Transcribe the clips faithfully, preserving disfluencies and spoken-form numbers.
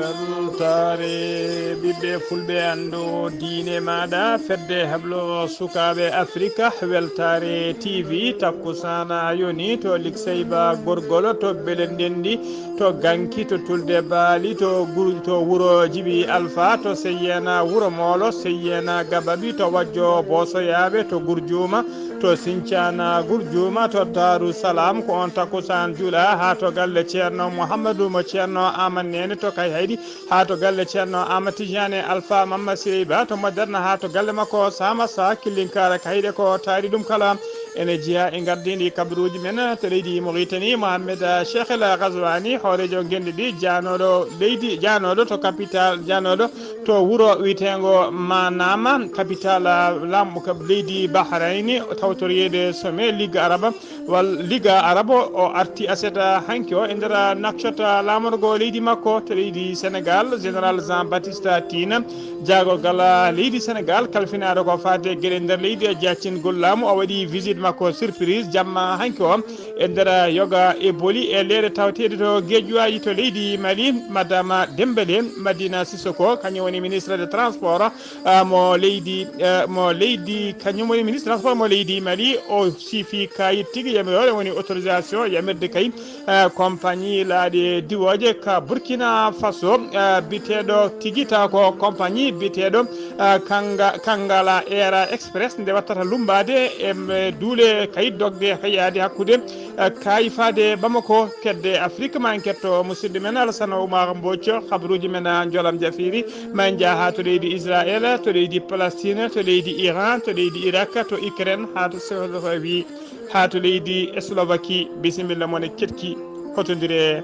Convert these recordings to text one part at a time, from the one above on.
Weltaare ɓiɓɓe fulɓe, anndu diine maaɗa, fedde heblo sukaaɓe Afrika, Weltaare T V, takkusaana yoni to Likseyba Gorgol, to Bele Ndenndi, to Ganki, to Tulde Baali, to Gur-, to wuro Jibi Alfa, to Seyyeena Wuro Moolo, Seyyeena Gababi, to Wajjo Boosoyaaɓe, to Gurjuuma, to Sincana Gurjuuma, to Daaru Salaam, ko on takkusaan juula haa to galle Ceerno Muhammadu mo Ceerno Aman Neene to Kayhayɗi, haa to galle Ceerno Aman Tijaani Alfa Mamma Sirey Ba to Moderna, haa to galle makko Samasa Killinkaara Kayɗe, ko taari ɗum kala. Ene jeyaa e ngardiindi kabaruuji men to leydi Mauritanie, Mohamed Cheikh El Ghazouani, hooreejo ngenndi ɗi, jaanooɗo leydi, jaanooɗo to capital, jaanooɗo to wuro wiyeteengo Manama, capital, ah, lam-, ka leydi Bahrain, tawtoriyeede sommet Ligue Araba, wal-, Ligue Araba, o arti aset, ah, hanki o e nder, ah, nakshot, ah, laamorgo leydi makko to leydi Sénégal, Général Jean Baptiste Tine, jaagorgal, ah, leydi Sénégal, kalfinaaɗo ko faati e geɗe nder leydi e jaccingol laamu, o waɗi visite makko surprise jamma hanki o e nder, ah, yoga e boli e leeɗe tawteeɗe to geeƴuwaaji to leydi Mali, Madame Dembélé Madina Sissoko, kañum woni ministre de transport, ah, mo leydi, eh, mo leydi, kañum woni ministre transport mo leydi Mali. O siifi kayit tigi yamiroore woni autorisation yamirde kay, eh, compagnie laaɗe diwooje ka Burkina Faso, eh, biteeɗo tigi taw ko compagnie biteeɗo, eh, Kanga-, Kangala Air Express nde wattata lummbaade e, em, duule kay dogde ka yaade hakkude, eh, kaayi faade Bamako, kedde Afrique. Ma en ketto musidɗo men Alassane Oumar Mbodj, habaruuji men, eh, Jolam Jafiri. Ma en njah haa to leydi Israël, to leydi Palestine, to leydi Iran, to leydi Irak, to Ukraine, haa to Slovaquie, haa to leydi Slovaquie. Bisimilla mon e ketki, hotondire,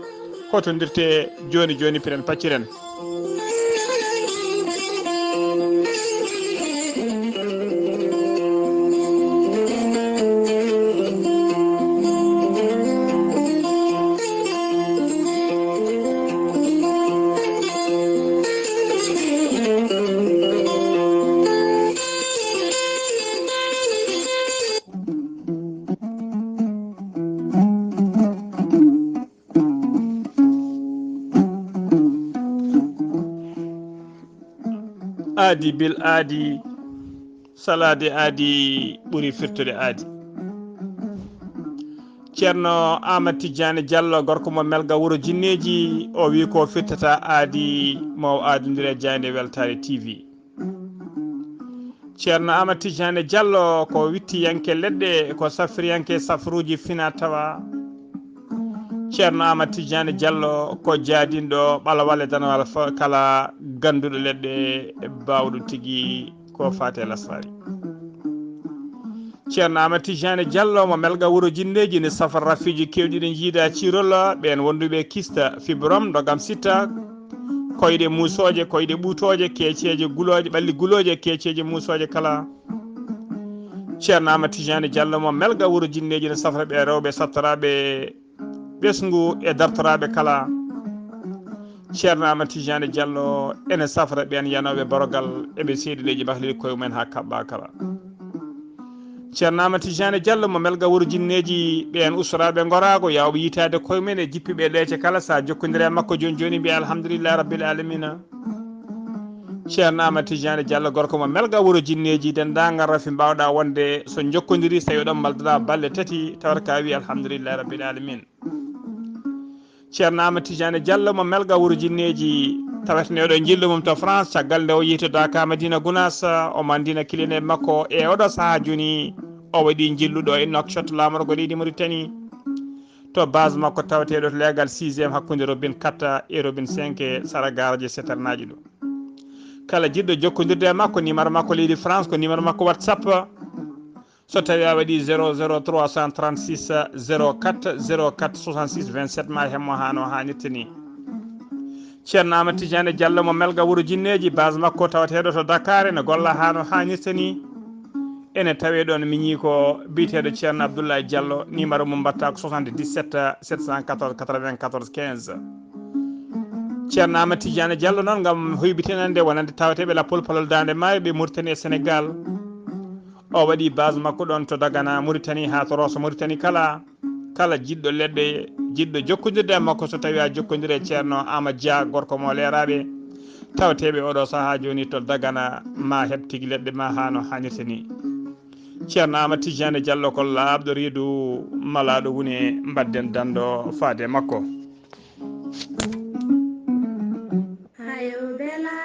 hotondirte jooni jooni, piren pacciren. Aadi bil aadi, salaade aadi ɓuri firtude aadi. Ceerno Aamadu Tijjaani Jallo, gorko mo Melga wuro Jinneeji, o wii ko firtata aadi, mo o aadondire jaaynde Weltaare T V. Ceerno Aamadu Tijjaani Jallo ko wittiyanke leɗɗe, ko safriyanke safruuji fina tawa. Ceerno Aamadu Tijjaani Jallo ko jaadinɗo ɓalawal e danawal fo-, kala gannduɗo leɗɗe, baawɗo tigi ko faati e lasraari. Ceerno Aamadu Tijjaani Jallo mo Melga wuro Jinneeji ne safra rafiiji keewɗi ɗi jiida ciirol, ɓeen wonduɓe kista, fibrom, ndogam sitta, koyɗe muusooje, koyɗe ɓuutooje, keeceeje gulooje, ɓalli gulooje, keeceeje muusooje kala. Ceerno Aamadu Tijjaani Jallo mo Melga wuro Jinneeji ne safra ɓe rewɓe sattoraaɓe ɓesngu e dartoraaɓe kala. Ceerno Aamadu Tijjaani Jallo ene safra ɓeen yanooɓe barogal, eɓe seedi leydi, mbahlii koye mumen haa kaɓɓa kala. Ceerno Aamadu Tijjaani Jallo mo Melga wuro Jinneeji, ɓeen ustoraaɓe ngoraago, yaawɓe yitaade koye mumen e jippiiɓe leece kala, so a jokkondire e makko jooni jooni, mbiya alhamdulillahi rabbil aalamiina. Ceerno Aamadu Tijjaani Jallo, gorko mo Melga wuro Jinneeji, denndaangal rafi mbaawɗa wonde so njokkondiri, so tawi oɗon mbaldoɗa balɗe tati, tawata ka wii alhamdulillahi rabbil aalamiina. Ceerno Aamadu Tijjaani Jallo mo Melga wuro Jinneeji, taweteno oɗo njillu mum to France, caggal nde o yehtodaaka Madina Gunaas, o mandina kiliyanɓe makko e oɗo sahaa jooni, o waɗi njillu ɗo e Nouakchott, laamorgo leydi Mauritanie, to base makko taweteeɗo to leegal sixième hakkunde robine quatre e robine cinq, sara garaji citernaaji ɗo. Kala jiɗɗo jokkondirde e makko, numéro makko leydi France ko numéro makko WhatsApp. So tawi a waɗi zéro zéro trois cent trente-six zéro quatre zéro quatre soixante-six vingt-sept, ma hemmo hano hanirta ni. Ceerno Amadou Tidiane Diallo mo Melga Wuro Jinneeji, base makko tawateeɗo to Dakar, ene golla haa no haanirta ni. Ene tawee ɗoon miñiiko biyeteeɗo Ceerno Abdoulaye Diallo, numéro mum mbaɗataa ko soixante-dix-sept sept cent quatorze quatre-vingt-quatorze quinze. Ceerno Amadou Tidiane Diallo noon, ngam hoybitinande wonande tawateeɓe lappol palol Daande Maayo ɓe Mauritanie e Sénégal. O waɗi base makko ɗoon to Dagana Mauritanie haa to Rosso Mauritanie kala. Kala jiɗɗo leɗɗe, jiɗɗo jokkondirde e makko, so tawii a jokkondire e Ceerno Aamadu Dia, gorko mo Leeraaɓe, tawateeɓe oɗo sahaa jooni to Dagana, ma heɓ tigi leɗɗe ma haa no haanirta ni. Ceerno Aamadu Tijaani Jallo ko laaɓɗo reedu, malaaɗo wune, mbaɗden danndo faade e makko. Hayo bela,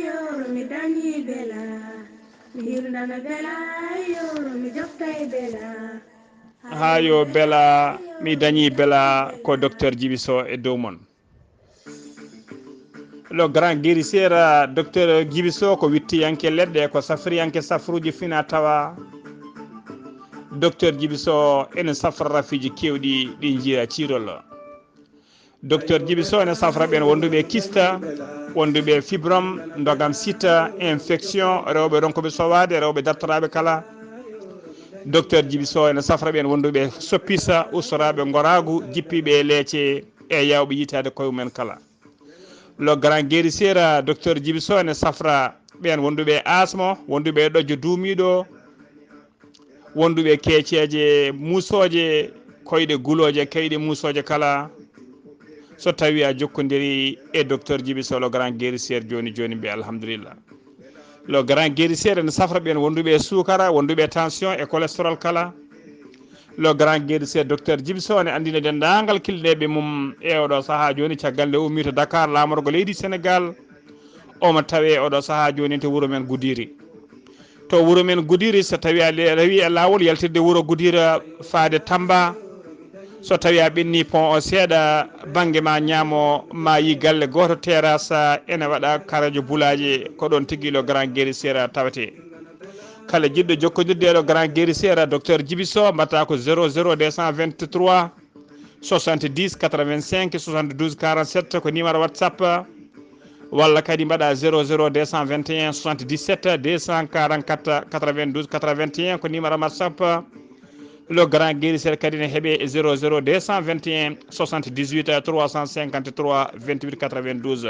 yoro mi dañi bela, mi hirndana bela, yoro mi joftay bela. Haa yo bela, mi dañi bela, ko Docteur Djiby Sow e dow mon. Le grand guérisseur, Docteur Djiby Sow ko wittiyanke leɗɗe, ko safriyanke safruuji fina tawa. Docteur Djiby Sow ene safra rafiiji keewɗi ɗi njiya ciirol. Docteur Djiby Sow ene safra ɓeen wonduɓe kista, wonduɓe fibrom, ndogam sita, infection, rewɓe ronkuɓe sowaade, rewɓe dartoraaɓe kala. Docteur Djiby Sow ene safra ɓeen wonduɓe soppisa, ustoraaɓe ngoraagu, jippiiɓe e leece, e yaawɓe yitaade koye mumen kala. Le grand guérisseur, Docteur Djiby Sow ene safra ɓeen wonduɓe asmo, wonduɓe ɗojjo duumiiɗo, wonduɓe keeceeje muusooje, koyɗe gulooje, kayɗe muusooje kala. So tawii a jokkondiri e Docteur Djiby Sow, le grand guérisseur, jooni jooni mbiya alhamdulillah. Le grand guérisseur ene safra ɓeen wonduɓe e suukara, wonduɓe e tension e cholestérol kala. Le grand guérisseur Docteur Djiby Sow ene anndina denndaangal kilneeɓe mum e oɗo sahaa jooni, caggal nde ummii to Dakar laamorgo leydi Sénégal. Omo tawee oɗo sahaa jooni to wuro men Gudiri. To wuro men Gudiri, so tawii a le-, rewi e laawol yaltirde wuro Gudira faade Tamba, so tawii a ɓenni pont o seeɗa, bannge ma ñaamo, ma yi galle gooto terrasse, ene waɗa karajo bulaaje, ko ɗoon tigi le grand guérisseur tawetee. Kala jiɗɗo jokkondirde e le grand guérisseur, Docteur Djiby Sow, mbaɗata ko zéro zéro deux cent vingt-trois, soixante-dix quatre-vingt-cinq soixante-douze quarante-sept, ko numéro WhatsApp, walla kadi mbaɗa zéro zéro deux cent vingt et un soixante-dix-sept deux cent quarante-quatre quatre-vingt-douze quatre-vingt-un, ko numéro WhatsApp. Le grand guérisseur kadi ne heɓe zéro zéro deux cent vingt et un soixante-dix-huit trois cent cinquante-trois vingt-huit quatre-vingt-douze.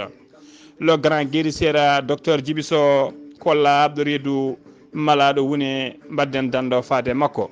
Le grand guérisseur, Docteur Djiby Sow, ko laaɓɗo reedu, malaaɗo wune, mbaɗden danndo faade e makko.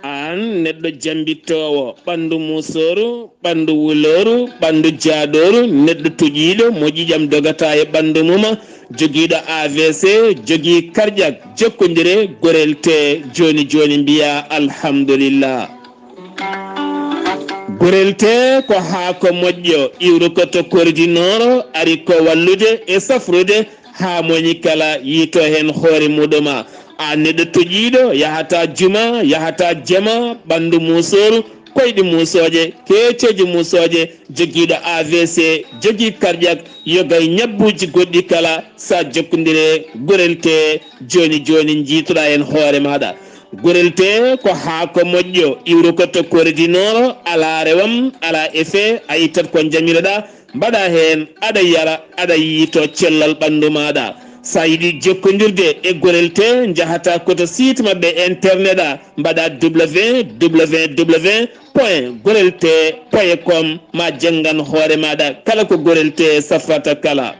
Aan neɗɗo jambittoowo, ɓanndu muusooru, ɓanndu wulooru, ɓanndu jaaɗooru, neɗɗo toƴiiɗo mo ƴiiƴam dogata e ɓanndu mum, jogiiɗo A V C, jogii karƴak, jokkondire, gorel tee jooni jooni mbiyaa alhamdulillah. Gorel tee ko haako moƴƴo, iwrukoto koridinooro, ari ko wallude e safrude haa moñi kala yiito heen hoore muɗuma. A neɗɗo toƴiiɗo, yahata juma, yahata jama, ɓanndu muusooru, koyɗi muusooje, keeceeji muusooje, jogiiɗo A V C, jogii karƴak, yoga e ñabbuuji goɗɗi kala, sa jokkondire gorel tee jooni jooni, njiitoɗaa heen hoore maaɗa. Gorel tee ko haako moƴƴo, iwrukoto koridinooro, alaa rewam, alaa effet, a ittat ko njamiroɗaa, mbaɗa heen, aɗa yara, aɗa yiito cellal ɓanndu maaɗa. Sa yiɗi jokkondirde e gorel tee, njahata ko to site maɓɓe internet a, mbaɗa W W W point gorel tee point com, ma janngan hoore maaɗa kala ko gorel tee safrata kala.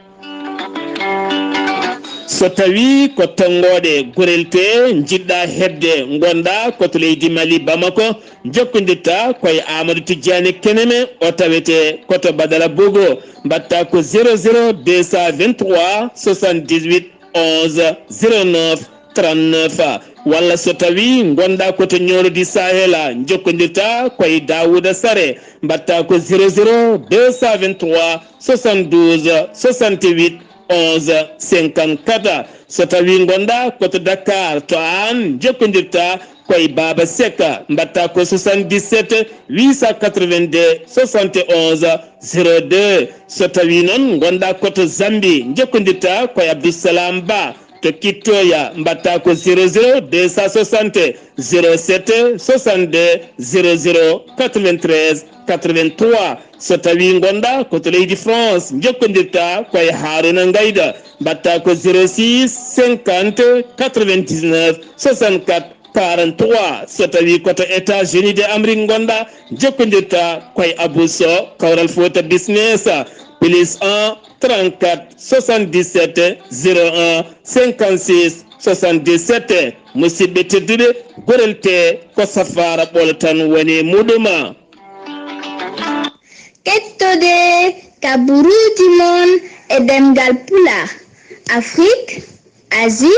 So tawii ko tonngooɗe gorel tee njiɗɗa heɓde, ngonɗa ko to leydi Mali, Bamako, jokkondirta ko e Amadou Tidiane Keneme, o tawetee ko to Badara Bogo, mbaɗta ko zéro zéro deux cent vingt-trois soixante-dix-huit onze zéro neuf trente-neuf, walla so tawii ngonɗa ko to Ñoolodi Sahel, jokkondirta ko e Daouda Sare, mbaɗta ko zéro zéro deux cent vingt-trois soixante-douze soixante-huit onze cinquante-quatre. So tawii ngonɗaa ko to Dakar, to aan njokkondirtaa ko e Baaba Sek, mbaɗtaa ko soixante-dix-sept huit cent quatre-vingt-deux soixante et onze zéro deux. So tawii noon ngonɗaa ko to Zambie, njokkondirtaa ko e Abdou Salam Ba to Kittoya, mbaɗtaa ko zéro zéro deux cent soixante zéro sept soixante-deux zéro zéro quatre-vingt-treize quatre-vingt-trois. So tawii ngonɗaa ko to leydi France, njokkondirtaa ko e Haruna Ngayda, mbaɗtaa ko zéro six cinquante quatre-vingt-dix-neuf soixante-quatre quarante-trois. So tawii ko to États-Unis de Amérique ngonɗaa, njokkondirtaa ko e Abou Sow, Kawral Fouta Business, plus un trente-quatre soixante-dix-sept zéro un cinquante-six soixante-dix-sept. Musidɓe tedduɓe, gorel tee ko safaara ɓolo tan woni muɗuma. Kettode kaburuuji mon e ɗemngal Pulaar, Afrique, Asie,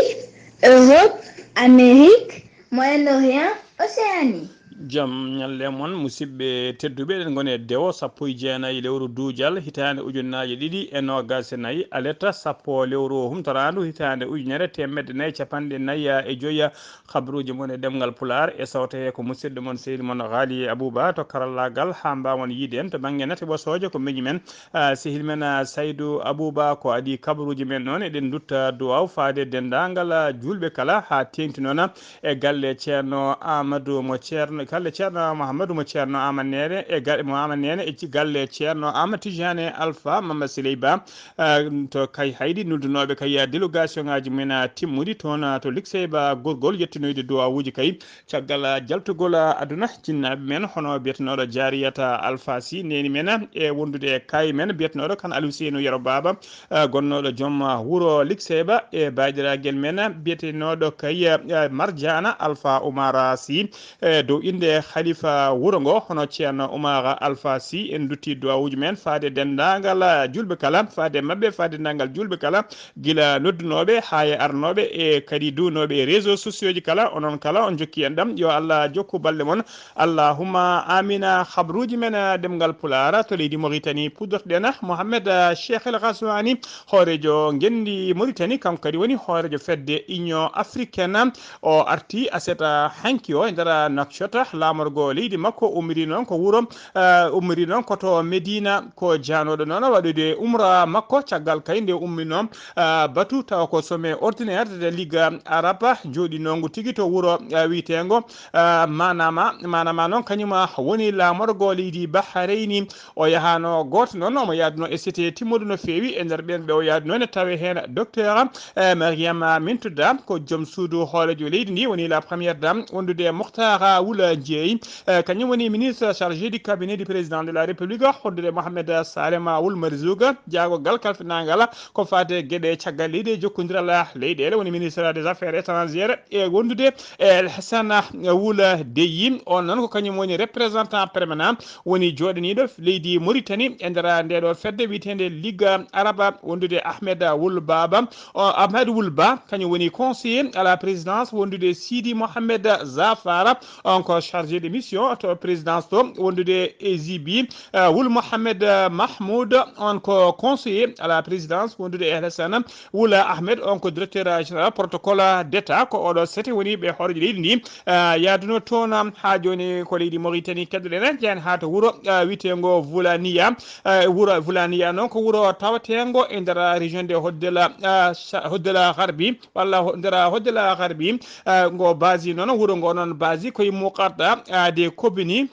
Europe, Amérique, Moyen-Orient, Océanie. Jam ñalle mon, musidɓe tedduɓe, eɗen ngoni e dewo sappo e jeenayi lewru duujal, hitaande ujunnaaje ɗiɗi e noogaas e nayi, aletta sappo lewru humtoraandu, hitaande ujunere teemedde nayi capanɗe nayi e joyi. Habruuji mon e ɗemngal Pulaar e sawte he ko musidɗo mon, sehil mon Ghali Abouba to karallaagal, haa mbaawon yiide en to bannge nate ɓosooje ko miñi men, ah, sehil men, ah, Saydou Abouba ko adii kabaruuji men noon. Eɗen ndutta duwaaw faade denndaangal, ah, juulɓe kala haa teeŋti noon e galle Ceerno Amadou mo Ceerno, galle Ceerno Mouhamadou mo Ceerno Amanere e galle mo Amanene e ci-, galle Ceerno Amadou Tidiane Alpha Mama Siley Ba, ah, to Kay Haydi, nulndunooɓe kay délégation ngaaji mumen, ah, timmuɗi toon, ah, to Liksey Ba Gorgol, yettinoyde duwaawuuji kay. Caggal jaltugol aduna, jinnaaɓe men, hono biyetenooɗo Jaariyata Alfasi, neeni men, e wondude e kaayi men, biyetenooɗo Kan Aliou Seynou Yero Baaba, eh, gonnooɗo joom wuro Likseeba, e baadiraagel men, biyetenooɗo kay, eh, Marjaana Alfa Umar Sy, e dow innde Khalifa wuro ngo, hono Ceerno Umar Alfa Sy. En ndutti duwawuuji men faade denndaangal, eh, juulɓe kala, faade maɓɓe, faade denndaangal juulɓe kala, gila noddunooɓe haa e arnooɓe e kadi duunooɓe e réseaux sociaux ji kala. Onon kala on jokki en ɗam, yo Allah jokku balɗe mon. Allahumma amina. Habruuji men, eh, ɗemngal Pulaar to leydi Mauritanie, puɗɗortoɗen Mohamed, eh, Cheikh El Ghazouani, hooreejo ngenndi Mauritanie, kanko kadi woni hooreejo fedde Union Africaine. O arti aset, eh, hanki o e nder Nouakchott, laamorgo leydi makko ummiri noon ko wuro, eh, ummiri noon ko to Medina, ko jaanooɗo noon waɗude umra makko, caggal kay nde umminoo, ah, batu tawa ko sommet ordinaire de Ligue Arabe jooɗinoongo tigi to wuro, ah, wiyeteengo, ah, Manama. Manama noon kañum, ah, woni laamorgo leydi Bahreyni. O yahaano gooto noon, omo yahduno e sete timmuɗo no feewi. E nder ɓeen ɓe o yahduno ne tawe heen docteur, eh, Mariama Mintuda, ko joom suudu hooreejo leydi ndi, woni la première dame, wondude e Mokhtar Wula Jeey, eh, kañum woni ministre chargé du cabinet du président de la République, hoddude Mohamed Salema Wul Marzouga, jaagogal kalfinaangal ko faati e geɗe caggal leydi e jokkondiral leyɗeele, woni ministre des affaires étrangères, e wondude e El Hassan Wula Deyi. On noon ko kañum woni représentant permanent, woni jooɗaniiɗo leydi Mauritanie e nder nde ɗo fedde wiyeteende Ligue Arabe, wondude Ahmed Wul Baba. O, Ahmed Wul Ba, kañum woni conseiller à la présidence, wondude Sidi Mohamed Zafar, on ko chargé de mission to présidence to, wondude Ezibi, eh, Wul Mohamed, eh, Mahmoud, on ko conseiller à la présidence, wondude E L S N. Wula Ahmed, on ko directeur général protocole d'État. Ko oɗo sete woni ɓe hooreejo leydi ndi, eh, yahduno toon, haa jooni ko leydi Mauritanie. Keddoɗen, jehen haa to wuro, eh, wiyeteengo Vulaniya. Eh, wuro Vulaniya noon ko wuro taweteengo e nder région de Hoddela, eh, Cha-, Hoddela Garbi, walla ho-, nder Hoddela Garbi, eh, ngo basi noon, wuro ngo noon basi koye Muqadda, eh, de Kobini.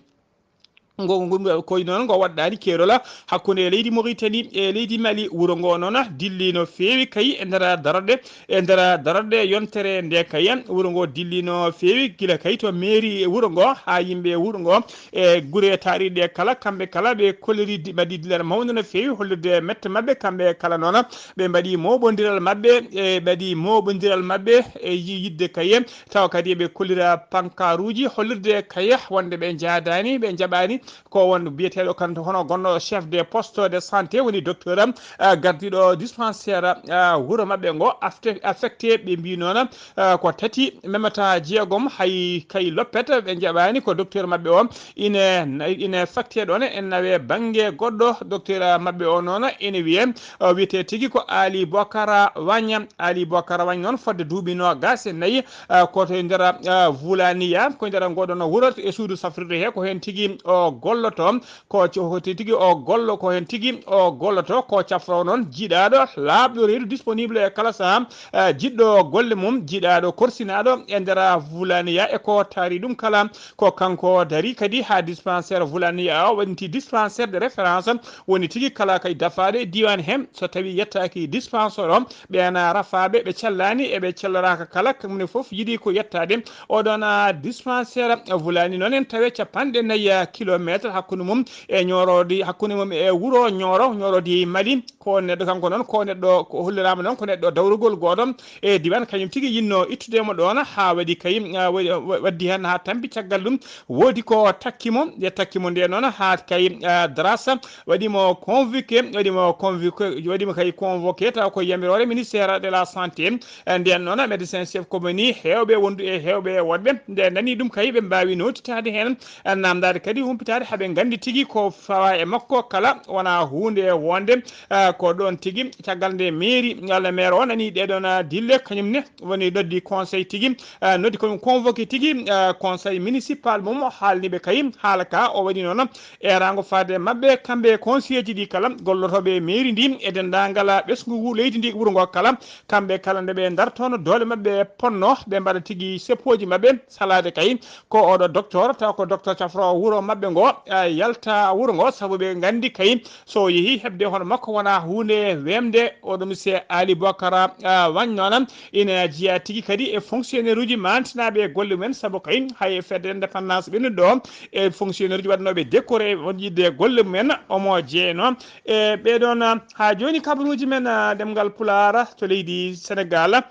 Ngo, ngo, koye noon ngo waɗɗaani keerol hakkunde leydi Mauritanie e leydi Mali. Wuro ngo noon dilli no feewi kay e nder darorɗe, e nder darorɗe yontere nde kay. Wuro ngo dilli no feewi gila kay to mairie wuro ngo haa yimɓe wuro ngo e gure taariɗe kala, kamɓe kala ɓe kolliri di-, mbaɗi dillere mawnde no feewi hollirde mette maɓɓe. Kamɓe kala noon ɓe mbaɗi moɓondiral maɓɓe, e mbaɗi moɓondiral maɓɓe e yi-, yidde kaye, tawa kadi ɓe kollira pankaruuji hollirde kaye wonde ɓe njaadaani, ɓe njaɓaani Ko won biyeteeɗo kanto hono gonno chef de poste de santé, woni docteur, ah, gardiiɗo dispensaire, ah, wuro maɓɓe ngo afte-, affecté, ɓe mbi noon, ah, ko tati memata jeegom, hay kay loppet ɓe njaɓaani ko docteur maɓɓe o ine, ine facté ɗoon, en nawe bannge goɗɗo. Docteur maɓɓe o noon ene wiyee, o wiyetee tigi ko Ali Bokara Wagne. Ali Bokara Wagne noon fodde duuɓi noogaas e nayi, ah, ko to e nder, ah, Wulaniya, ko e nder ngoɗon wuro e suudu safrirde he, ko heen tigi o golloto, ko co-, ko tigi o gollo, ko heen tigi o golloto, ko cafro noon jiɗaaɗo laaɓɗo reedu disponible e kala sahaa, ah, jiɗɗo golle mum, jiɗaaɗo korsinaaɗo e nder Wulaniya e ko taari ɗum kala. Ko kanko dari kadi haa dispensaire Wulaniya o waɗnti dispensaire de référence, woni tigi kala kay dafaaɗo e diiwaan heen, so tawii yettaaki dispensaire o, ɓeen rafaaɓe ɓe callaani e ɓe calloraaka kala, kamɓe fof yiɗi ko yettaade. Oɗon, ah, dispensaire Wulani noon en tawi capanɗe nayi kilometre hakkunde mum e Ñooro di, hakkunde mum e wuro Ñooro, Ñooro di Mali. Ko neɗɗo kanko noon, ko neɗɗo, ko holliraama noon ko neɗɗo dawrugol gooto e diiwaan, kañum tigi yinnoo ittude mo ɗoon, haa waɗi kay, ah, wa-, wa-, waddi heen haa tampi. Caggal ɗum woodi ko takki mo, nde takki mo nde noon haa kay, ah, darasa waɗi mo convoqué, waɗi mo convoqué, waɗi mo kay convoqué taw ko yamiroore ministère de la santé. Eh, ndeen noon médecin chef ko woni heewɓe wondu e heewɓe woɗɓe nde nani ɗum kay ɓe mbaawi nootitaade heen, eh, naamndaade kadi humpitaade haa ɓe nganndi tigi ko fawa e makko kala wona huunde wonde, eh, ko ɗoon tigi caggal nde mairie walla maire o nani ɗeɗon, ah, dille kañum ne woni noddi conseil tigi, ah, noddi ko ɗum convoqué tigi, ah, conseil municipal mum haalni ɓe kay haala ka o waɗi noon eeraango faade maɓɓe kamɓe conseiller ji ɗi kala gollotooɓe e mairie ndi e denndaangal ɓesngu ngu leydi ndi wuro ngo kala kamɓe kala nde ɓe dartono doole maɓɓe ponno ɓe mbaɗa tigi seppooji maɓɓe salaade kay ko oɗo docteur taw ko docteur cafro wuro maɓɓe ngo, ah, yalta wuro ngo sabu ɓe nganndi kay so o yehi heɓde hono makko wona huunde wemde. Oɗo monsieur Ali Bokara, ah, Wagne noon ina jeyaa tigi kadi e fonctionnaire uji mantinaaɓe e golle mumen sabu kay hay e fedde indépendance ɓennuɗo ɗo e fonctionnaire uji waɗnooɓe décoré won yiɗde e golle mumen omo jeyno e ɓeɗon. Haa jooni kabaruuji men, ah, ɗemngal Pulaar to leydi Senegaal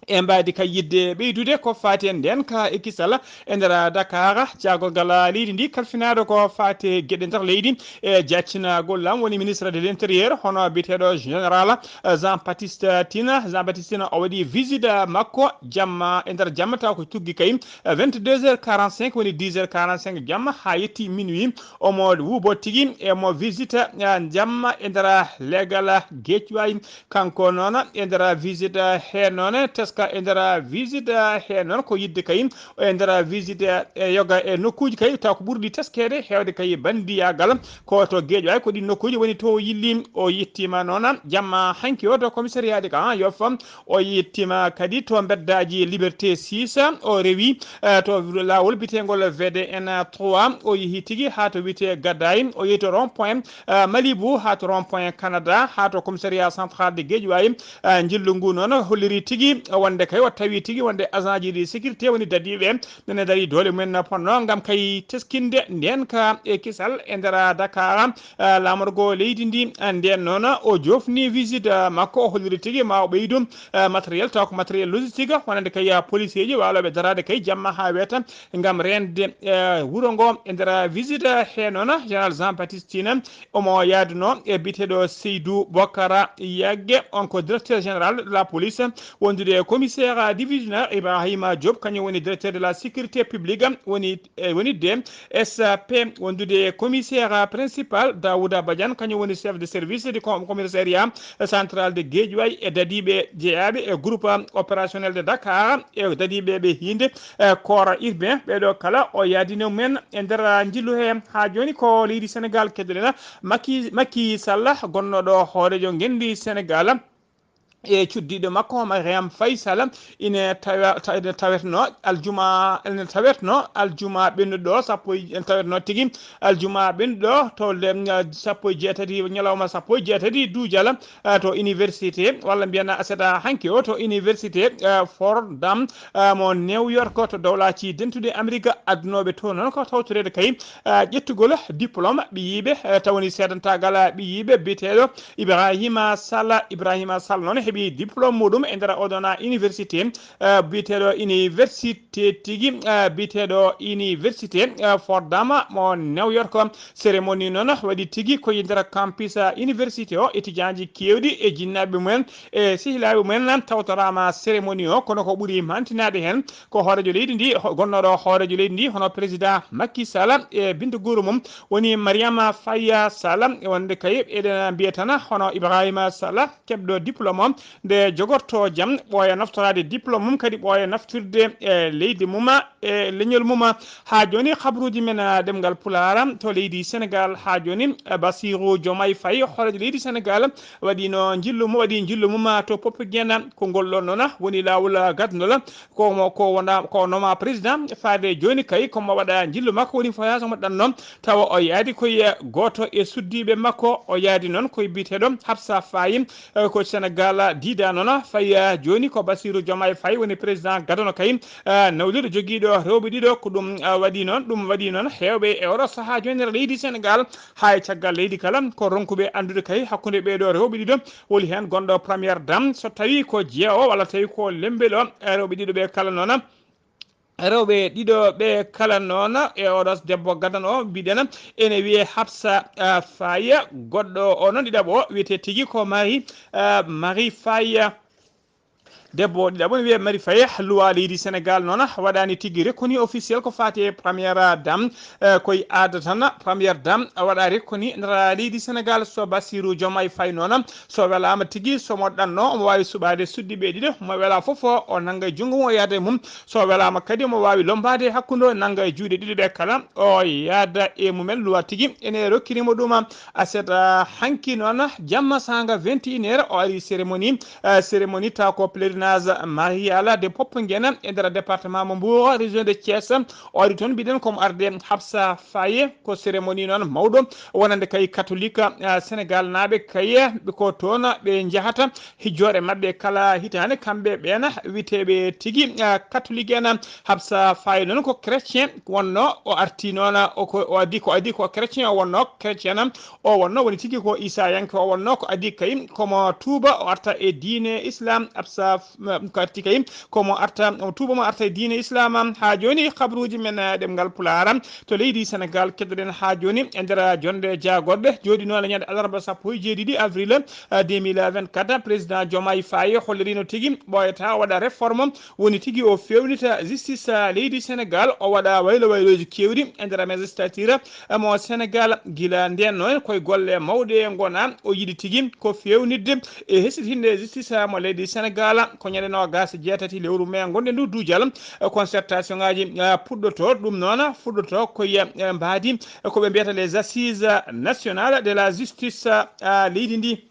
e mbaadi kay yiɗde ɓeydude ko faati e ndeen ka e kisal e nder Dakar, caagorgal leydi ndi kalfinaaɗo ko faati e geɗe nder leydi e jaccinagol lam woni ministre de l'intérieur hono biyeteeɗo général, eh, Jean Baptiste Tine. Jean Baptiste Tine o waɗi visite makko jamma e nder jamma taw ko tuggi kay, eh, vingt-deux heures quarante-cinq woni dix heures quarante-cinq jamma haa yetti minuit. Omo wuubo tigi, emo visite, eh, jamma e nder legal Guédiawaye. Kanko noon e nder visite he noon, teska e nder visite he noon ko yiɗde kay e nder visite e yoga e nokkuuji kay taw ko ɓurɗi teskeede heewde kay banndiyagal ko to Guédiawaye, ko ɗin nokkuuji woni to yilli. O yettiima noon jamma hanki o to commissariat de camp Yoff, o yettiima kadi to mbeddaaji Liberté six, o rewi, eh, to laawol biyeteengol V D N trois, o yehi tigi haa to wiyetee Gadaye, o yehi to rond point, eh, Malibu, haa to rond point Canada, haa to commissariat central de Guédiawaye. Eh, njillu ngu noon holliri tigi wonde kay o tawi tigi wonde agent ji de sécurité woni dadiiɓe nene darii doole mumen no ponno ngam kay teskinde ndeen ka e kisal e nder Dakar, eh, laamorgo leydi ndi. Eh, ndeen noon o joofni visite, eh, makko, o holliri tigi ma o ɓeydu, eh, matériel, taw ko matériel logistique, wonande kay, eh, policier ji waalooɓe daraade kay jamma haa weeta ngam reende, eh, wuro ngo. E nder visite he noon, général Jean Baptiste Tine omo yaaduno e biyeteeɗo Seydou Bokara Yagge, on ko directeur général de la police, wondude e commissaire divisionnaire Ibrahima Diop, kañum woni directeur de la sécurité publique, woni, eh, woni D S P, wondude e commissaire principal Daouda Badiane, kañum woni chef de service du com-, commissariat central de Guédiawaye, e dadiiɓe jeyaaɓe e groupe opérationnel de Dakar, e dadiiɓe ɓe hiinde, eh, corps urbain. Ɓeeɗo kala o yaadino men e nder njillu he. Haa jooni ko leydi Senegal keddoɗen. Macky, Macky Sall, gonnooɗo hooreejo ngenndi Senegal, e cuddiiɗo makko Mariam Faye Sall, ine tawa-, ta-, ine tawetno aljuma, ine tawetno aljuma ɓennuɗo sappo e, ine tawetno tigi aljuma ɓennuɗo to le-, sappo e jeetati, ñalawma sappo e jeetati duujal, eh, to université, walla mbiyen aset hanki o to université, eh, Fordham, eh, mo New York to dowlaaji dentuɗi Amerik. Adunooɓe to noon ko tawtoreede kay, eh, ƴettugol diplôme ɓiyiiɓe, eh, tawani seedantaagal ɓiyiiɓe biyeteeɗo Ibrahima Sall. Ibrahima Sall noon heɓi diplôme muɗum e nder oɗon université, eh, biyeteeɗo université tigi, eh, biyeteeɗo université, eh, Fordham mo New York. Cérémonie noon waɗi tigi ko e nder campus, eh, université o, étudiantji keewɗi e jinnaaɓe mumen e sehilaaɓe mumen tawtoraama cérémonie o, kono ko ɓuri mantinaade heen ko hooreejo leydi ndi, ho-, gonnooɗo hooreejo leydi ndi, hono président Macky Sall e binta guru mum woni Mariama Faye Sall, wonde kay eɗen mbiya tan hono Ibrahima Sall, keɓɗo diplôme o, nde jogorto jam, ɓooya naftoraade diplôme mum, kadi ɓooya naftirde e leydi mum, e leñol mum. Haa jooni, habruuji men, ah, ɗemngal Pulaar to leydi Senegaal, haa jooni, eh, Bassirou Diomaye Faye, hooreejo leydi Senegaal, waɗiino njillu mum, waɗi njillu mum to Popenguine. Ko ngol ɗoon noon woni laawol, ah, gadnol ko mo, ko wona, ko noma président faade jooni kay, ko mo waɗa njillu makko, woni voyage mo ɗanno, tawa o yaadi ko e gooto e suddiiɓe makko, o yaadi noon ko e biyeteeɗo Habsa Faye, eh, ko Senegaal diida noon. Faye, eh, jooni ko Bassirou Diomaye Faye woni président gadano kay, eh, nawliiɗo jogiiɗo rewɓe ɗiɗo. Ko ɗum, eh, waɗi noon, ɗum waɗi noon heewɓe e oɗo sahaa jooni nder leydi Senegaal, haa e caggal leydi kala, ko ronkuɓe anndude kay hakkunde ɓeeɗo rewɓe ɗiɗo, holi heen gonɗo première dame, so tawii ko jeewo walla tawi ko lembel o, eh, rewɓe ɗiɗo ɓe kala noon. Rewɓe ɗiɗo ɓe kala noon e oɗo debbo gadano o, mbiɗen ene wiyee Habsa, ah, Faye, goɗɗo o noon ɗiɗaɓo o wiyetee tigi ko Marie, ah, Marie Faye. Debbo o ɗiɗaɓo ne wiyee Marie Faye, luwa leydi Senegaal noon waɗaani tigi reconnu officiel ko faati e première dame, eh, koye aada tan première dame waɗa reconnu nder leydi Senegaal. So Bassirou Diomaye Faye noon, so welaama tigi, so mo ɗanno, omo waawi suɓaade suddiiɓe ɗiɗo, mo welaa fof o nannga e junngo mum, o yahda e mum. So welaama kadi, omo waawi lommbaade hakkunde o, nannga e juuɗe ɗiɗi ɗe kala, o yahda e mumen, luwa tigi. Ene rokkiri mo ɗum aset, ah, hanki noon, jamma saanga vingt et une heures, o ari cérémonie, ah, cérémonie taw ko pèlerinage marial de Popenguine e nder département mo Mbour, région de Thiès. O ari toon, mbiɗen ko mo arde Habsa Faye, ko cérémonie noon mawɗo wonande kay catholique, ah, Senegaal naaɓe kay, ɓe ko toon ɓe njahata hijjoore maɓɓe kala hitaande, kamɓe ɓeen witeeɓe tigi, ah, catholique en. Habsa Faye noon ko chrétien wonno, o arti noon, o ko, o addi ko, addi ko chrétien, o wonno chrétien, o wonno woni tigi ko Isayanke, o wonno ko addi kay komo tuuba, o arta e diine Islam. Habsa, mm, ko arti kay komo arta, o tuuba mo arta e diine Islam. Haa jooni, habruuji men, eh, ɗemngal Pulaar to leydi Senegaal, keddoɗen haa jooni e nder jonnde jaagorɗe, jooɗinooɗe ñande alarba sappo e jeeɗiɗi avril, eh, deux mille vingt-quatre. Président Diomaye Faye holliriino tigi ɓooyata o waɗa réforme, woni tigi o feewnita justice, eh, leydi Senegaal, o waɗa waylo waylooji keewɗi e nder magistrature, eh, mo Senegaal. Gila ndeen noon, koye golle mawɗe ngona, o yiɗi tigi ko feewnitde e hesɗitinde justice, eh, mo leydi Senegaal. Ko ñande noogaas e jeetati lewru mee ngonɗen ndu, duujal, eh, concertation ngaaji, eh, puɗɗoto. Ɗum noon fuɗɗoto koye, eh, mbaadi, eh, ko ɓe mbiyata les assises nationales de la justice, eh, leydi ndi.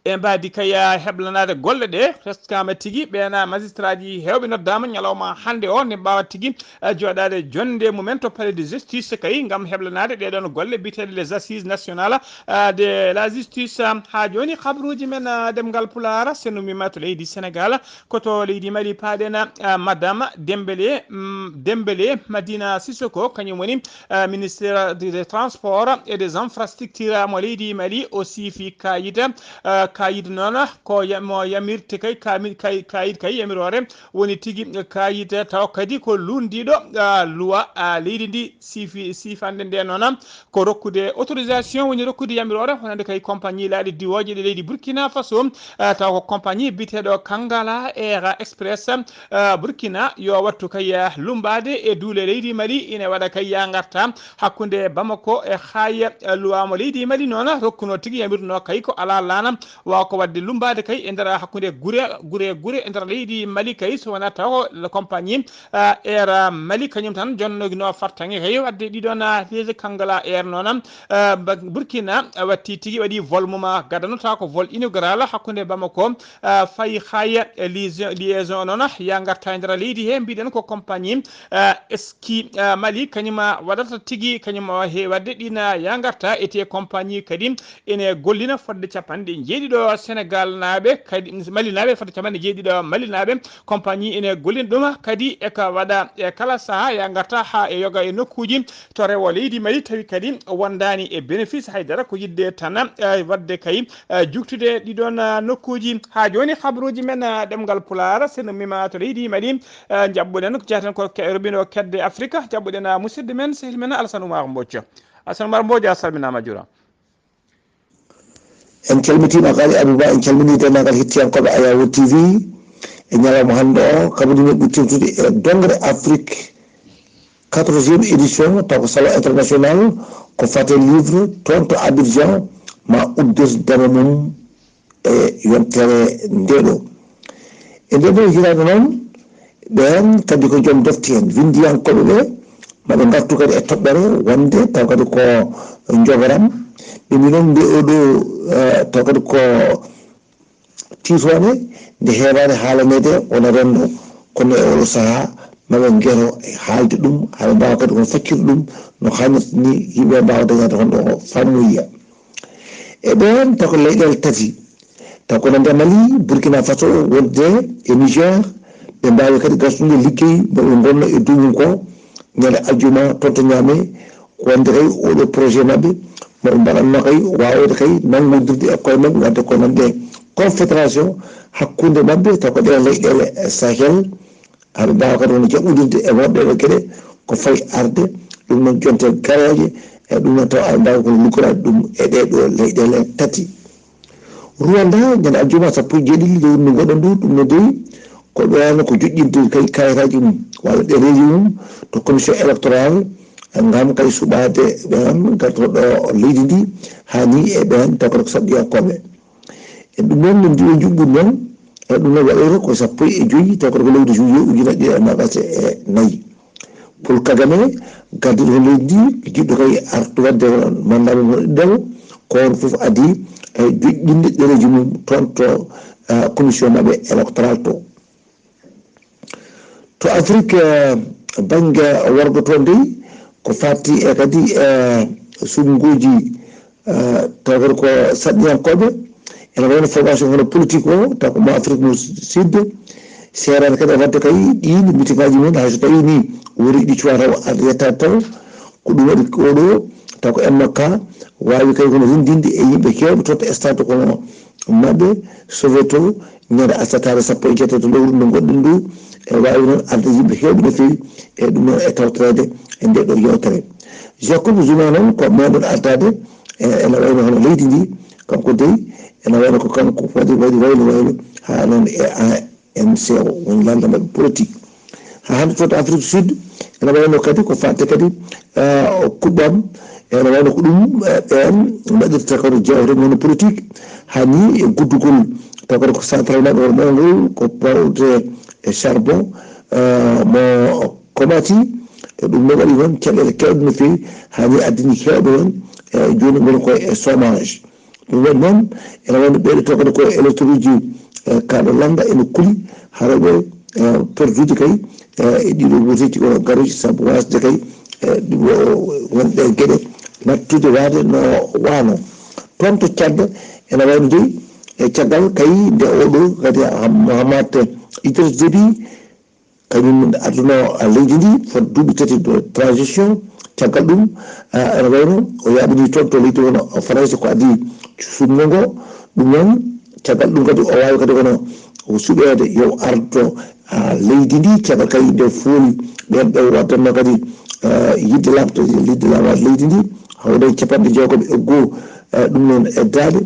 E mbaadi kay, ah, heblanaade golle ɗe, teskaama tigi, ɓeena magistraji heewɓe noddaama ñalawma hannde o, ne mbaawa tigi, ah, jooɗaade jonnde mumen to palais de justice kay, ngam heblanaade ɗee ɗoon golle biyeteeɗe les assises nationales, ah, de la justice. Ah, haa jooni, habruuji men, ah, ɗemngal Pulaar, senndu mi ma to leydi Senegaal, ko to leydi Mali paaɗen, ah, Madame Dembélé, mm, Dembélé Madina Sissoko, kañum woni, ah, ministre des Transports et des Infrastructures mo leydi Mali, o siifi kaayit, ah, kaayit noon ko ya-, mo yamirte kay, kaami-, kay-, kaayit kay yamiroore woni tigi kaayit taw kadi ko lunndiiɗo, ah, luwa, ah, leydi ndi. Siifi, siifande nde noon ko rokkude autorisation, woni rokkude yamiroore wonande kay compagnie laaɗe diwooje ɗe leydi Burkina Faso, eh, taw ko compagnie biyeteeɗo Kangala Air Express, eh, Burkina, yo wattu kay, eh, lummbaade e duule leydi Mali, ine waɗa kay ya ngarta hakkunde Bamako e Haaya, eh, luwaama leydi Mali noon rokkuno tigi yamirno kay ko alaa laana waawa ko waɗde lummbaade kay e nder hakkunde gure, gure, gure e nder leydi Mali kay, so wonaa taw ko compagnie, ah, Air Mali kañum tan jonnogino fartaŋŋe kay waɗde ɗiɗon, ah, leydi Kangala Air noon, ah, ba-, Burkina, ah, watti tigi waɗi vol mum, ah, gadano taw ko vol inaugural hakkunde Bamako, ah, fayi Haaya, eh, liaison, liaison noon ya ngarta e nder leydi he, mbiɗen ko compagnie, ah, Ski, ah, Mali kañum, ah, waɗata tigi kañum, ah, he waɗde ɗin, ah, ya ngarta, ete compagnie kadi ene gollina fodde capanɗe jeeɗiɗi ɗo Senegal naaɓe, kadi Mali naaɓe, fota capanɗe jeeɗiɗo Mali naaɓe, compagnie ene gollina ɗum, kadi e ka waɗa e kala saha ya garta ha e yoga e nokkuji to rewo leydi Mali, tawi kadi wondani e bénéfice haydara, ko yidde tan, eh, wadde kay, eh, juktude ɗiɗon, eh, nokkuji. Ha joni habruji men, eh, ɗemgal Pulaar, sen ummima to leydi Mali, eh, jaɓɓuɗen ko jeyaten ko ke-, rubino kedde Afrika, jaɓɓuɗen, eh, musidɗo men, sehil men Alassane Oumar Mbodj. Alassane Oumar Mbodj, a salminama, a juurama. En calmitiima Ghali Abou Ba, en calminii denndaangal hettiyankooɓe Ayawo T V e ñalawma hannde o, kaɓirɗe men ɓuri teeŋtude e doŋre Afrik, quatorzième édition, taw ko salon international ko fate livre, toon to Abidjan, ma uddir dema mum e yontere nde ɗo. E nde ɗo hitaande noon, ɓeen kadi ko joom defte en, winndiyankooɓe ɓe, maɓe ngartu kadi e toɓɓere wonde taw kadi ko njogoram. Ɓe mbi noon nde o ɗo, eh, taw kadi ko tiitoonde nde heewaani haalaneede wona renndo, kono e oɗo sahaa maɓe ngero e haalde ɗum, haɓe mbaawa kadi kono fakkirde ɗum no haanirta ni, yimɓe mbaawa dañaade honɗo faamuyya. E ɓeen taw ko leyɗeele tati, taw ko nande Mali, Burkina Faso, wonde e Niger, ɓe mbaawi kadi gasnude liggey mo ɓe ngonnoo e duuɓi ko ñande aljuma toon to Niamey, wonde kay oɗo projet maɓɓe mo ɓe mbaɗatnoo kay waawde kay nanngodirde e koye maɓɓe, wadde ko nande confédération hakkunde maɓɓe, taw ko ɗee leyɗeele Sahel, haɓe mbaawa kadi wonde jaɓɓodirde e woɗɗe ɗe geɗe ko fayi arde, ɗum noon jonte garooje, e ɗum noon taw aɓe mbaawi kono luggoraade ɗum e ɗee ɗo leyɗeele tati. Rwanda, ñande aljuma sappo e jeeɗiɗi lewru ndu ngoɗen ndu, ɗum no dewi ko ɗoon ko joƴƴinde kay kayitaaji mum walla ɗereeji mum to commission électorale, ngam kay suɓaade ɓeen gartooɗo leydi ndi, haa ni e ɓeen taw ko saɗɗiyankooɓe. E ɗum noon, no ndiɗo njuɓɓudi noon, e ɗum noon waɗoyta ko sappo e joy, taw ko lewru juillet ujunere ɗiɗi e noogaas e nayi. Paul Kagame, gardiiɗo leydi ndi, jiɗɗo kay artu waɗde mandat mum ɗiɗaɓo, ko on fof adii e joƴƴinde ɗereeji mum toon to, eh, commission maɓɓe électoral to. To Afrique, eh, bannge worgo toon dey, ko faati e kadi, eh, suɓngooji, eh, taw kadi ko saɗɗiyankooɓe, ene wayno formation hono politique o, taw ko mo Afrique mo Sud, seeraani kadi e waɗde kay ɗiin mitingaaji mum, hay so tawii ni woni ɗi cuwaa taw arde yettaade taw, ko ɗum waɗi oɗo, taw ko M K, waawi kay kono renndinde e yimɓe heewɓe toon to stade kono maɓɓe, Soweto, ñande arsataare sappo e jeetati lewru ndu ngoɗɗen ndu, e waawi noon arde yimɓe heewɓe no feewi, e ɗum noon e tawtoreede e nde ɗo yewtere. Jacob Zuma noon ko meeɗen artaade, e ene wayno hono leydi ndi, kanko dey, ene wayno ko kanko waɗi, waɗi waylo waylo, haa noon e A N C o woni lannda maɓɓe politique. Haa hannde toon to Afrique du Sud, ene wayno kadi ko faati kadi, eh, kuɓɓam, ene wayno ko ɗum, eh, ɓeen mbaɗirta kono jeewte mum politique, haa ni e guddugol, taw kadi ko central maɓɓe woni mawngol, ko bawde e charbon, eh, mo Komati, e ɗum noon waɗi noon caɗeele keewɗe no feewi, haa ni addini heewɓe noon, eh, jooni ngoni koye e chômage. Ɗum waɗi noon, ene wayno ɓeeɗo taw kadi ko électron uji, eh, kaaɗo lannda ene kuli, hara ɓe, eh, perdude kay, eh, e ɗiɗo wuuteeji kono garooji sabu waasde kay, eh, ɗum o wonɗe geɗe nattude waade no waano. Toon to Tchad, ene wayno dey, e caggal kay nde oɗo kadi Ham-, Mahamat Idriss Déby, kañum adduno leydi ndi fot duuɓi tati de transition. Caggal ɗum, ah, ene wayno o yaaɓini toon to leydi wona Farayse ko adii suɓngo ngo. Ɗum noon, caggal ɗum kadi o waawi kadi kono o suɓeede yo ardo, ah, leydi ndi. Caggal kadi nde fooli ɓeen ɓe waɗdanno kadi, ah, yiɗde laaɓde, yiɗde laaɓaade leydi ndi, hawde capanɗe jeegom e goo, ah, ɗum noon e daaɗe.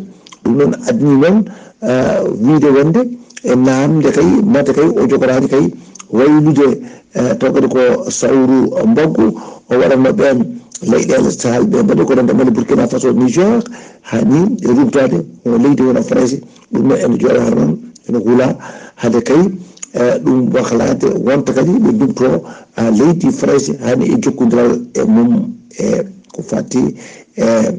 Ɗum noon addini noon, ah, wiyde wonde e naamnde kay, mate kay o jogoraani kay waylude, eh, taw kadi ko sawru mbaggu o waɗatno ɓeen leyɗeele Sahel ɓe mbaɗi ko nande Mali, Burkina Faso, Niger, haa ni e rumtaade o leydi wona Farayse. Ɗum noon ene jooɗa noon, ene hula hade kay, eh, ɗum waklaade wonta kadi ɓe ndumto, ah, leydi Farayse haa ni e jokkondiral e mum e ko fati e, eh,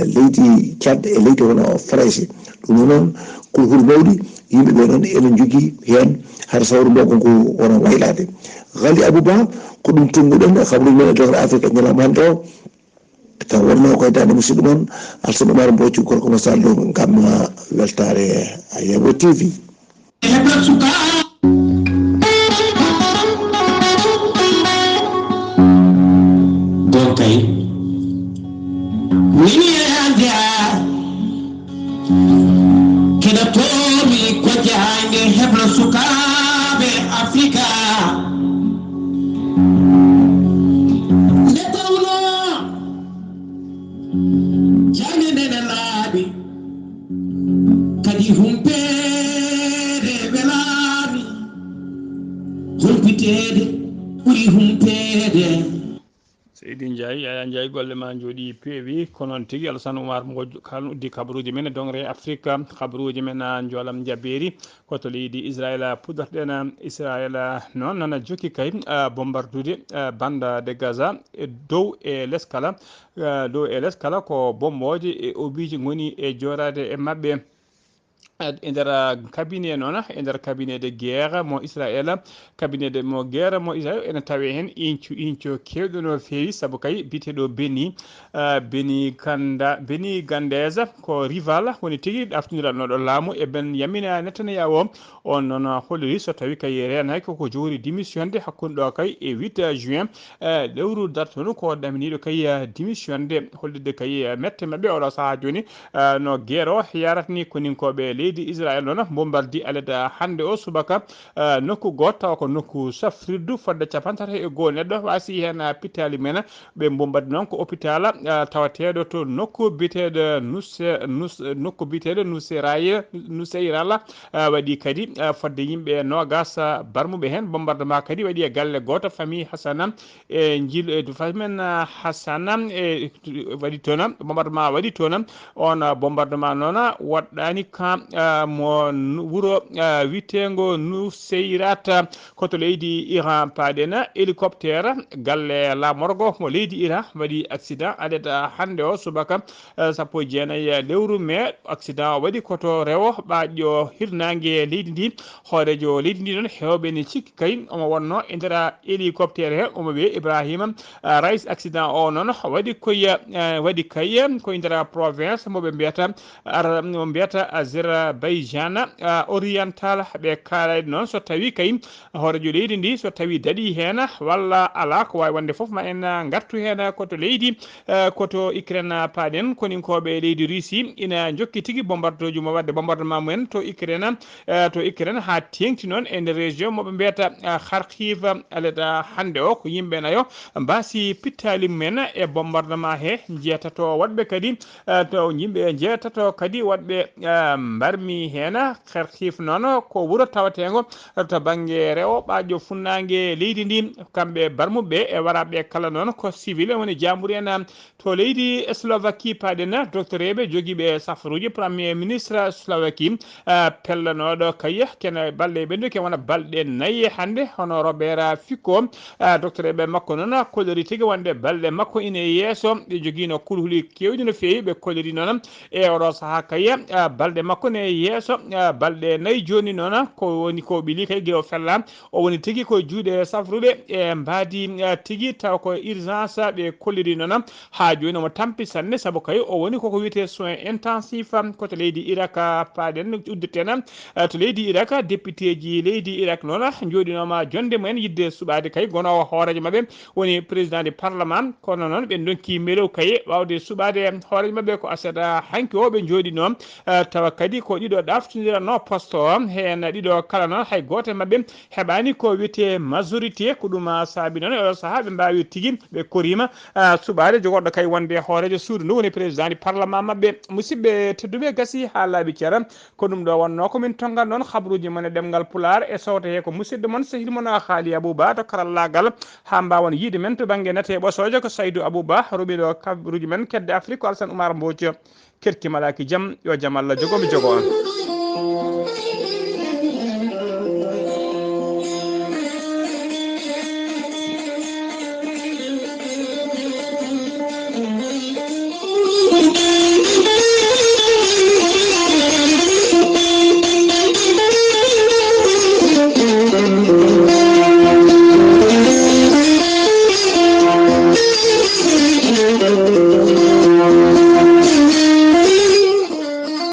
leydi Tchad e leydi hono Farayse. Ɗum noon ko hul mawɗi, yimɓe ɓe noon ene njogii heen hara sawru mbaggu ngu wona waylaade. Ghali Abou Ba, ko ɗum tunnguɗen e habruuji men e doŋre Afrique e ñalawma hannde o. Ka wonno ko e daande musidɗo mon Alsan Umar Mbocu, gorko mo Sall Loum, ngam weltaare Ayebo T V. Donkay. Min yeyandiya. Kina toomi ko jahange heblo sukaaɓe Afrika. Nde tawno jande nde ne laaɓi, kadi humpeede welaani, humpiteede ɓuri humpeede. Seydi Ndiaye, Yaya Ndiaye, golle ma njooɗi peewi. Ko noon tigi, Alassane Oumar Mbodj, kala uddi kabaruuji men e dongre Afrika, kabaruuji men, ah, njoolam njabeeri, ko to leydi Israel, ah, puɗɗorɗen, ah, Israel, ah, noon nana jokki kay, ah, bombardude, ah, banda de Gaza, e dow e les kala, ah, dow e les kala ko bombooje e obiiji ngoni e jooraade e maɓɓe. E nder, ah, cabinet noon, e nder cabinet de guerre mo Israel, cabinet de mo guerre mo Israel, ene tawe heen inco, inco keewɗo no feewi, sabu kay biyeteeɗo Beni, ah, Beni Ganda, Beni Gandez ko rival woni tigi ɗaftindirannoɗo laamu e Benyamin Netanyahu. On noon holliri so tawi kay reenaaki koko jogori démissionde hakkunde ɗo kay e huit juin, eh, lewru dartono ko ɗaminiiɗo kay, eh, démissionde, hollirde kay, eh, mette maɓɓe oɗo sahaa jooni, eh, no guerre o yarata ni. Koninkooɓe leydi Israel noon bombardi aleda hannde o subaka, eh, nokku gooto tawa ko nokku safrirdu fodde capanɗe tati e goo neɗɗo waasi heen, eh, pittaali men. Ɓe bombardi noon ko hôpital, eh, tawateeɗo to nokku biyeteeɗo Nuse-, Nus-, nokku biyeteeɗo Nuseyra-, Nuseyral, eh, waɗi kadi, eh, fodde yimɓe noogas, eh, barmuɓe heen. Bombardement kadi waɗi e galle gooto, famille Hassana e Njil-, e famille men, eh, Hassana e waɗi toon, bombardement waɗi toon. On, eh, bombardement noon woɗɗaani ka, eh, mo nu-, wuro, eh, wiyeteengo Nuseyrat, ko to leydi Iran paaɗen. Hélicoptère galle laamorgo mo leydi Iran waɗi accident alet hannde o subaka, eh, sappo e jeenayi lewru mai. Accident o waɗi ko to rewo ɓaaƴo hirnaange leydi ndi. Hooreejo leydi ndi noon, heewɓe ne cikki kay omo wonno e nder hélicoptère he, omo wiyee Ibrahima, eh, Rais. Accident o noon waɗi koye, eh, waɗi kay ko e nder province mo ɓe mbiyata Ara-, mo mbiyata Azerbaijan, ah, oriental. Ɓe kaalani noon so tawi kay hooreejo leydi ndi, so tawi daɗi heen walla alaa, ko waawi wonde fof, ma en, ah, ngartu heen ko to leydi, eh, ko to Ukraine, ah, paaɗen. Koninkooɓe leydi Russie ina njokki tigi bombardooji mo waɗde bombardement mumen to Ukraine, eh, to Ukraine haa teeŋti noon e nder région mo ɓe mbiyata, ah, Kharkiv. Aleda hannde o ko yimɓe nayo mbaasi pittaali mumen e bombardement he, njeetato waɗɓe kadi, eh, to yimɓe njeetato kadi woɗɓe, eh, mbarmi heen. Kharkiv noon ko wuro tawateengo to bannge rewo ɓaaƴo funnaange leydi ndi. Kamɓe barmuɓe e waraaɓe kala noon ko civil woni jaamburi en to leydi Slovaquie paaɗen. Docteur eɓe jogiiɓe safaruuji Premier Ministre Slovaquie, eh, pellanooɗo kay kene balɗe ɓennuke wona balɗe nayi hannde, hono Robert Fico. Ah, docteur eɓe makko noon kollori tigi wonde balɗe makko ine yeeso, ɗe jogiino kulhuli keewɗi no feewi. Ɓe kolliri noon e oɗo sahaa kay, ah, balɗe makko ne yeeso, ah, balɗe nayi jooni noon, ko woni ko ɓili kay gila o fella. O woni tigi ko juuɗe safruɓe e mbaadi, ah, tigi taw ko urgence ɓe kolliri noon. Haa jooni omo tampi sanne sabu kay o woni koko wiyetee soin intensif, ko to leydi Irak paaɗen uddirten. Eh, to leydi Irak, députéji leydi Irak noon njooɗinooma jonde mumen yiɗde suɓaade kay gonoowo hooreejo maɓɓe woni président du parlement. Kono noon ɓe ndonki melew kay waawde suɓaade hooreejo maɓɓe ko aset hanki o ɓe njooɗinoo. Eh, tawa kadi ko ɗiɗo ɗaftondiranno poste o, heen ɗiɗo kala noon hay gooto e maɓɓe heɓaani ko wiyetee majorité. Ko ɗum, ah, saabi noon e oɗo sahaa ɓe mbaawi tigi ɓe koriima, ah, suɓaade jogorɗo kay wonde hooreejo suudu ndu woni président du parlement maɓɓe. Musidɓe tedduɓe, gasi haa laaɓi cer. Ko ɗum ɗo wonnoo ko min tonngan ɗoon habruuji mon e ɗemngal Pulaar e sowte hee ko musidɗo mon, sehil mon Haali Abou Ba to karallaagal. Haa mbaawon yiide men to bannge nate ɓosoojo ko Saydu Abou Ba, rumiiɗo habruuji men kedde Afrik ko Alsan Umar Mbooc. Kerki malaaki jam, yo jam Allah jogo mi jogo on.